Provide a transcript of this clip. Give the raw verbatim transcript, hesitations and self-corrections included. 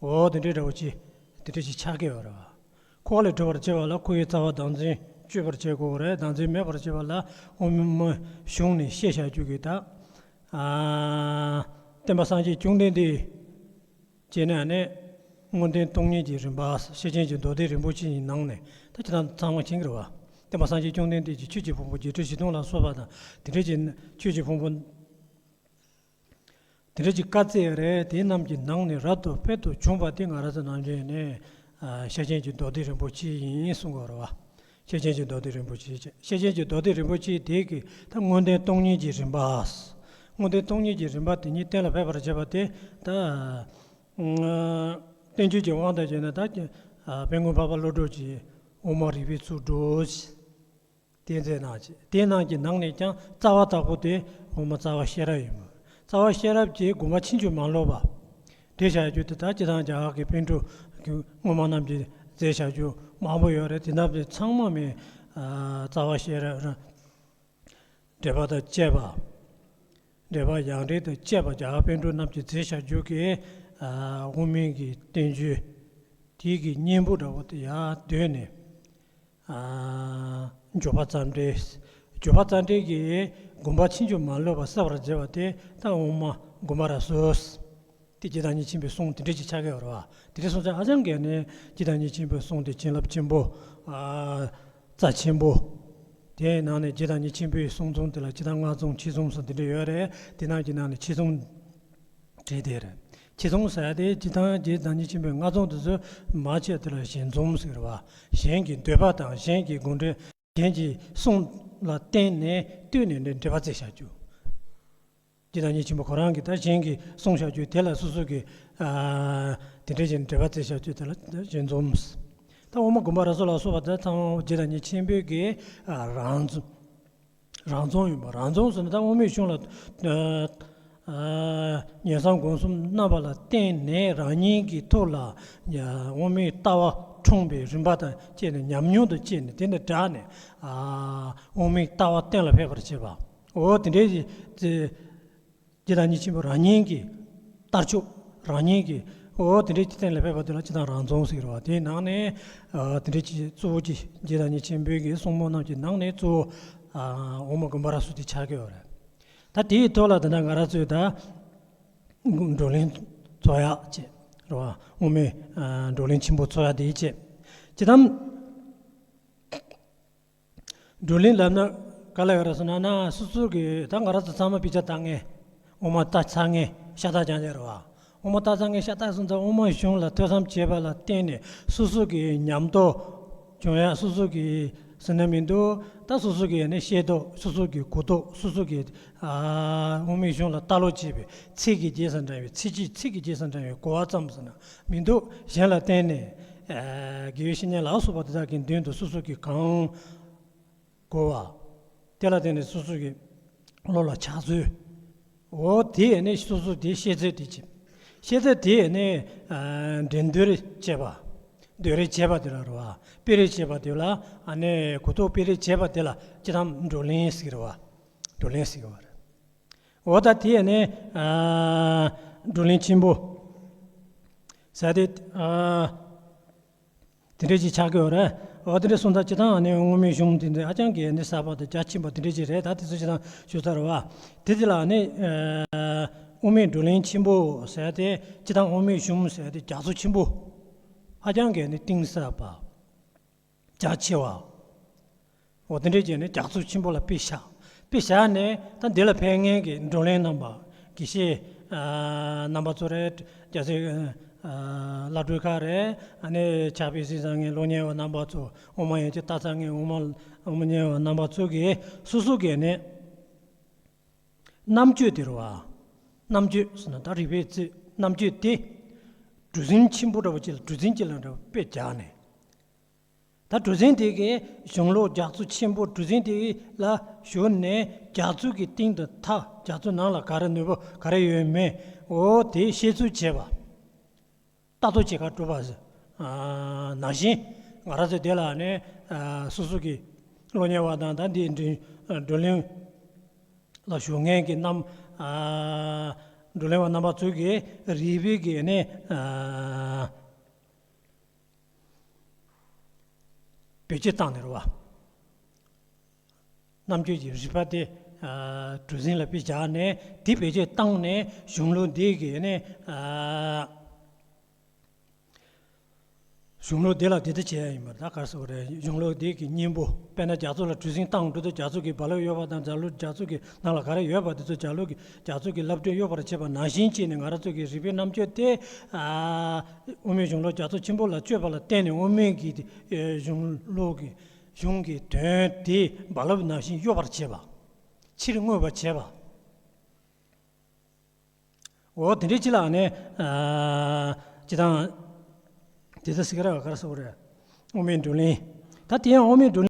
འོ་དེ་འདྲའི་འདྲ་བོ་ཅིག་དེ་འདྲ་ཅིག་ཆགས་ཀྱི་ཡོད་རེད་བ། འཁོར་བ་ལས་གྲོལ་བར་བྱེད་པ་ལ་འཁོར་བའི་རྩ་བ་བདག་འཛིན་གཅོད་པར་བྱེད་དགོས་རེད། བདག་འཛིན་མེད་པར་བྱེད་པ་ལ་དབུ་མ་གཞུང་ནས་བཤད་བཞག་རྒྱུ་གི་ད། ཨ། བསྟན་པ་སངས་རྒྱས་བཅོམ་ལྡན་འདས་བྱས་ནས་ནི་མངོན་བསྟན་སྟོང་ཉིད་ཀྱི་རིམ་པ། ཤེར་ཕྱིན་གྱི་མདོ་སྡེ་རིན་པོ་ཆེ་ཡི་ནང་ནས་ད་ཁྱེད་རང་ཚང་མ་མཁྱེན་གྱི་རེད་བ། བསྟན་པ་སངས་རྒྱས་བཅོམ་ལྡན་འདས་ཀྱིས་ཆོས་ཀྱི་ཕུང་པོ་བརྒྱད་ཁྲི་བཞི་སྟོང་ལ་སོགས་པ་དང་དེ་འདྲ་ཅིག་ཆོས་ཀྱི་ཕུང་པོ་དེ་འདྲ་ཅིག་བཀའ་སྩལ་རེད། དེ་རྣམས་ཀྱི་ནང་ནས་རབ་ཏུ་དཔལ་དུ་བྱུང་བ་དེ་ང་རང་ཚོ་ནམ་རྒྱུན་ནས་ཤེར་ཕྱིན་གྱི་མདོ་སྡེ་རིན་པོ་ཆེ་ཡིན་གསུང་གི་ཡོད་རེད་བ། ཤེར་ཕྱིན་གྱི་མདོ་སྡེ་རིན་པོ་ཆེ་བྱས། ཤེར་ཕྱིན་གྱི་མདོ་སྡེ་རིན་པོ་ཆེ་དེ་གི་ད་མངོན་བསྟན་སྟོང་ཉིད་ཀྱི་རིམ་པ། མངོན་བསྟན་སྟོང་ཉིད་ཀྱི་རིམ་པ་དེ་ཉིད་གཏན་ལ་ཕེབས་པར་བྱེད་པ་དེ་ད་བསྟན་བཅོས་ཀྱི་དབང་དུ་བྱས་ན་ད་དཔལ་མགོན་འཕགས་པ་ཀླུ་སྒྲུབ་ཀྱིས་དབུ་མ་རིགས་པའི་ཚུལ་སྒྲུབ། དེ་མཛད་གནང་བྱས། དེ་རྣམས་ཀྱི་ནང་ནས་ཀྱང་རྩ་བ་དག་པོ་དེ་དབུ་མ་རྩ་བ་ཤེས་རབ་ཡིན་མོད། རྩ་བ་ཤེས་རབ་ཀྱི་དགོངས་པ་ཕྱིན་ཅི་མ་ལོག་པ་འགྲེལ་བཤད་རྒྱུ་དེ་ད་སྤྱིར་བཏང་རྒྱ་གར་གྱི་པཎ་གྲུབ་ཀྱི་སྔོན་མ་རྣམས་ཀྱིས་མཛད་བཞག་རྒྱུ་མང་པོ་ཡོད་རེད། དེ་རྣམས་དེ་ཚང་མ་མི་རྩ་བ་ཤེས་རབ་འགྲེལ་པ་དང་བཅས་པ། འགྲེལ་པ་ཡང་འགྲེལ་དང་བཅས་པ་རྒྱ་གར་པཎ་གྲུབ་རྣམས་ཀྱིས་མཛད་བཞག་རྒྱུ་གི་དབུ་མའི་གི་བསྟན་བཅོས་དེའི་གི་སྙིང་པོ་འདྲ་བོ་དེ་ཡར་བསྡུས་ནས། ཨ། འཇུག་པ་རྩ་འགྲེལ། འཇུག་པ་རྩ་འགྲེལ་གྱི་དགོངས་པ་ཕྱིན་ཅི་མ་ལོག་པ་གསལ་བར་མཛད་པ་དེ་ད་དབུ་མ་དགོངས་པ་རབ་གསལ། དེ་རྗེ་བདག་ཉིད་ཆེན་པོའི་གསུང་དེ་འདྲ་ཅིག་ཆགས་ཀྱི་ཡོད་རེད་བ། དེ་འདྲ་སོང་ཙང་ཧ་ཅང་གི་ནས་རྗེ་བདག་ཉིད་ཆེན་པོའི་གསུང་དེ་བྱིན་རླབས་ཆེན་པོ། ཨ། རྩ་ཆེན་པོ། དེའི་ནང་ནས་རྗེ་བདག་ཉིད་ཆེན་པོའི་གསུང་རྩོམ་དེ་ལ་སྤྱིར་བཏང་སྔགས་རྩོམ་ཆོས་རྩོམ་སོགས་དེ་འདྲ་ཡོད་རེད། དེ་རྣམས་ཀྱི་ནང་ནས་ཆོས་རྩོམ་བྲིས་དེ་རེད། ཆོས་རྩོམ་ཟེར་ཡ་དེ་སྤྱིར་བཏང་རྗེ་བདག་ཉིད་ཆེན་པོའི་སྔགས་རྩོམ་དེ་ཚོ་མང་ཆེ་བ་དེ་ལ་ཞལ་རྩོམ་ཟེར་བ། གཞན་གྱི་འདོད་པ་དང་གཞན་གྱི་དགོངས་འགྲེལ། གཞན་གྱི་གསུང་ལ་བརྟེན་ནས་བཏུས་ནས་འགྲེལ་པ་མཛད་བཞག་རྒྱུ། རྗེ་བདག་ཉིད་ཆེན་པོ་ཁོ་རང་གིས་ད་གཞན་གྱི་གསུང་བཞག་རྒྱུ་དེ་ལ་སོ་སོ་གིས། ཨ། དེ་འདྲ་བྱས་ནས་འགྲེལ་པ་མཛད་བཞག་རྒྱུ་དེ་ལ་ཞལ་རྩོམ། ད་དབུ་མ་དགོངས་པ་རབ་གསལ་ལ་སོགས་པ་དེ་ཚང་མ་རྗེ་བདག་ཉིད་ཆེན་པོའི་གི། ཨ། རང་རྩོམ། རང་རྩོམ་ཡིན་པ། རང་རྩོམ་ཟེར་ན་ད་དབུ་མའི་གཞུང་ལ། ཨ། ཨ། ཉན་བསམ་སྒོམ་གསུམ་རྣམ་པ་ལ་བརྟེན་ནས་རང་ཉིད་ཀྱི་ཐོག་ལ་དབུ་མའི་ལྟ་བ་འཁྲུངས་པའི་རིམ་པ་དང་བཅས་ནས་ཉམས་མྱོང་དང་བཅས་ནས་དེ་ནས་དྲངས་ནས། ཨ། དབུ་མའི་ལྟ་བ་གཏན་ལ་ཕེབས་པར་བྱེད་པ། འོ་དེ་འདྲའི་རྗེ་བདག་ཉིད་ཆེན་པོ་རང་ཉིད་ཀྱི་ལྟ་ཕྱོགས། རང་ཉིད་ཀྱི། འོ་དེ་འདྲའི་གཏན་ལ་ཕེབས་པ་དེ་ལ་སྤྱིར་བཏང་རང་རྩོམ་ཟེར་བ་དེའི་ནང་ནས། ཨ། དེ་འདྲའི་ཅིག་གཙོ་བོ་ཅིག་རྗེ་བདག་ཉིད་ཆེན་པོའི་གི་གསུང་འབུམ་རྣམས་ཀྱི་ནང་ནས་གཙོ་བོ། ཨ། དབུ་མ་དགོངས་པ་རབ་གསལ་དེ་ཆགས་ཀྱི་ཡོད་རེད། ད་དེའི་ཐོག་ལ་ད་ལྟ་ང་རང་ཚོས་ད་བགྲོ་གླེང་ཚོགས་ཡག་བྱས་རེད་བ། དབུ་མའི། ཨ། བགྲོ་གླེང་ཆེན་པོ་ཚོགས་ཡག་དེ་བྱས། སྤྱིར་བཏང་བགྲོ་གླེང་ལབ་ན་ག་ལ་ཡོད་རེད་ཟེར་ན། ན་སོ་སོ་གི་ད་ང་རང་ཚོ་ཚང་མ་དཔེ་ཆ་ལྟ་མཁན། དབུ་མ་ལྟ་ཚར་མཁན་ཤ་སྟག་རྐྱང་རྐྱང་རེད་བ། དབུ་མ་ལྟ་ཚར་མཁན་ཤ་སྟག་སོང་ཙང་དབུ་མ་གཞུང་ལ་ཐོས་བསམ་བྱས་པ་ལ་བརྟེན་ནས་སོ་སོ་གི་ཉམས་རྟོགས་བྱུང་ཡ། སོ་སོ་གི་ཟེར་ན་མི་འདུག་ད་སོ་སོ་གི་ནི་ཤེས་རྟོགས། སོ་སོ་གི་གོ་རྟོགས། སོ་སོ་གི། ཨ། དབུ་མའི་གཞུང་ལ་ལྟ་ཀློག་བྱས་པའི་ཚིག་གི་རྗེས་སུ་འབྲང་བའི་ཚིག་གི། ཚིག་གི་རྗེས་སུ་འབྲང་བའི་གོ་བ་ཙམ་ཟེར་ན་མི་འདུག་གཞན་ལ་བརྟེན་ནས། ཨ། དགེ་བའི་བཤེས་གཉེན་ལ་སོགས་པ་དེ་དག་གི་མདུན་དུ་སོ་སོ་གི་གང་གོ་བ། དེ་ལ་བརྟེན་ནས་སོ་སོ་གི་བློ་ལ་ཆགས་ཚུལ། འོ་དེ་ནས་སོ་སོ་དེ་ཤེས་ཚད་དེ་བྱེད། ཤེས་ཚད་དེ་ནས། ཨ། འགྲན་བསྡུར་བྱེད་པ། འདོན་རེས་བྱེད་པ་དེ་ལ་རེད་བ། སྤེལ་རེས་བྱེད་པ་དེ་ལ། ཨ་ནི་གོ་རྟོགས་སྤེལ་རེས་བྱེད་པ་དེ་ལ་སྤྱིར་བཏང་བགྲོ་གླེང་ཟེར་གི་རེད་བ། བགྲོ་གླེང་ཟེར་གི་རེད་བ། འོ་ད་དེ་ནས། ཨ། བགྲོ་གླེང་ཆེན་པོ་ཟེར་དེ། ཨ། དེ་འདྲ་ཅིག་ཆགས་ཀྱི་ཡོད་རེད། འོ་དེ་འདྲ་སོང་ཙང་སྤྱིར་བཏང་ནི་དབུ་མའི་གཞུང་དེ་འདྲ་ཧ་ཅང་གི་ནི་གསར་པ་དང་རྒྱ་ཆེན་པོ་དེ་འདྲ་ཅིག་རེད། ད་དེ་ཚོ་སྤྱིར་བཏང་ཞུ་ཚར་བ། དེ་དེ་ལ་ནི། ཨ། དབུ་མའི་བགྲོ་གླེང་ཆེན་པོ་ཟེར་དེ་སྤྱིར་བཏང་དབུ་མའི་གཞུང་ཟེར་དེ་རྒྱ་མཚོ་ཆེན་པོ། ཧ་ཅང་གི་ནི་གཏིང་ཟབ་པ། རྒྱ་ཆེ་བ། འོ་དེ་འདྲས་བྱས་ནས་རྒྱ་མཚོ་ཆེན་པོ་ལ་དཔེ་བཞག་དཔེ་བཞག་ནས་ད་འདི་ལ་ཕེབས་མཁན་གྱི་བགྲོ་གླེང་རྣམ་པ། དགེ་བཤེས། ཨ། རྣམ་པ་ཚོ་རེད། རྒྱལ་སྲས། ཨ། བླ་སྤྲུལ་ཁག་རེད། ཨ་ནི་ཕྱག་དཔེ་གཟིགས་ས་མཁན་སློབ་གཉེར་བ་རྣམ་པ་ཚོ། དབུ་མ་ཡན་ཆད་ལྟ་ས་མཁན་དབུ་མ། དབུ་མ་གཉེར་བ་རྣམ་པ་ཚོ་གིས་སོ་སོ་གིས་ནི་རྣམ་དཔྱོད་དེ་རེད་བ། རྣམ་དཔྱོད་ཟེར་ན་ད་རིག་པའི་རྩལ། རྣམ་དཔྱོད་དེ་གྲུ་གཟིངས་ཆེན་པོ་འདྲ་བོ་ཅིག་ལ། གྲུ་གཟིངས་ཅིག་ལ་འདྲ་བོ་དཔེ་རྒྱག་ནས། ད་གྲུ་གཟིངས་དེ་གའི་གཞུང་ལུགས་རྒྱ་མཚོ་ཆེན་པོ་གྲུ་གཟིངས་དེ་ལ་ཞུགས་ནས་རྒྱ་མཚོ་གི་གཏིང་དུ་ཐག་རྒྱ་མཚོ་ནང་ལ་ག་རེ་ནུས་པ་ག་རེ་ཡོད་མེད། འོ་དེ་ཤེས་ཚུལ་བྱེད་པ། ལྟ་རྟོག་བྱེད་ཁ་སྤྲོད་པ། ཨ། ནང་བཞིན་ང་རང་ཚོ་དེ་ལ་ནི། ཨ། སོ་སོ་གི་སློབ་གཉེར་བ་དང་ད་འདི་འདི་བགྲོ་གླེང་ལ་ཞུགས་མཁན་གྱི་རྣམ། ཨ། བགྲོ་གླེང་བ་རྣམ་པ་ཚོས་ཀྱིས་རིགས་པའི་གི་ནི་བེད་སྤྱོད་བཏང་ནས་རེད་བ། རྣམ་དཔྱོད་ཀྱི་རིགས་པ་དེ་གྲུ་གཟིངས་ལ་དཔེ་བཞག་ནས་དེ་བེད་སྤྱོད་བཏང་ནས་གཞུང་ལུགས་འདི་གི་ནི། གཞུང་ལུགས་འདི་ལ་འདི་ལྟ་བྱས་ཡིན་པར་ད་ག་རེ་ཟེར་དགོས་རེད། གཞུང་ལུགས་འདི་གི་སྙིང་པོ་དཔེར་ན་རྒྱ་མཚོ་ལ་གྲུ་གཟིངས་བཏང་འགྲོ་དུས་རྒྱ་མཚོ་གི་རྦ་རླབས་གཡོ་བ་དང་རྒྱ་ལུ་རྒྱ་མཚོ་གི་ནང་ལ་ག་རེ་ཡོད་པ་དེ་ཚོ་རྒྱ་ལུ་གི་རྒྱ་མཚོ་གི་རླབས་སྒྲོན་གཡོ་བར་བྱེད་པ་ནང་བཞིན་བྱས་ནས་ང་རང་ཚོ་གི་རིགས་པའི་རྣམ་དཔྱོད་དེ་ཨ་དབུ་མའི་གཞུང་ལུགས་རྒྱ་མཚོ་ཆེན་པོ་ལ་དཔྱོད་པ་ལ་བརྟེན་ནས་དབུ་མའི་གི་ཨེ་གཞུང་ལུགས་ཀྱི་གཞུང་གི་དོན་དེ་རྦ་རླབས་ནང་བཞིན་གཡོ་བར་བྱེད་པ། ཕྱིར་མངོན་པར་བྱེད་པ། འོ་དེ་འདྲའི་ཅི་ལ་ནས་ཨ་ཅི་དང་། དེ་ཚོ་སི་ཀ་ར་ག་རེ་ཟེར་དགོས་རེད། དབུ་མའི་བགྲོ་གླེང་། ད་དེ་ཡང་དབུ་མའི་བགྲོ་གླེང་།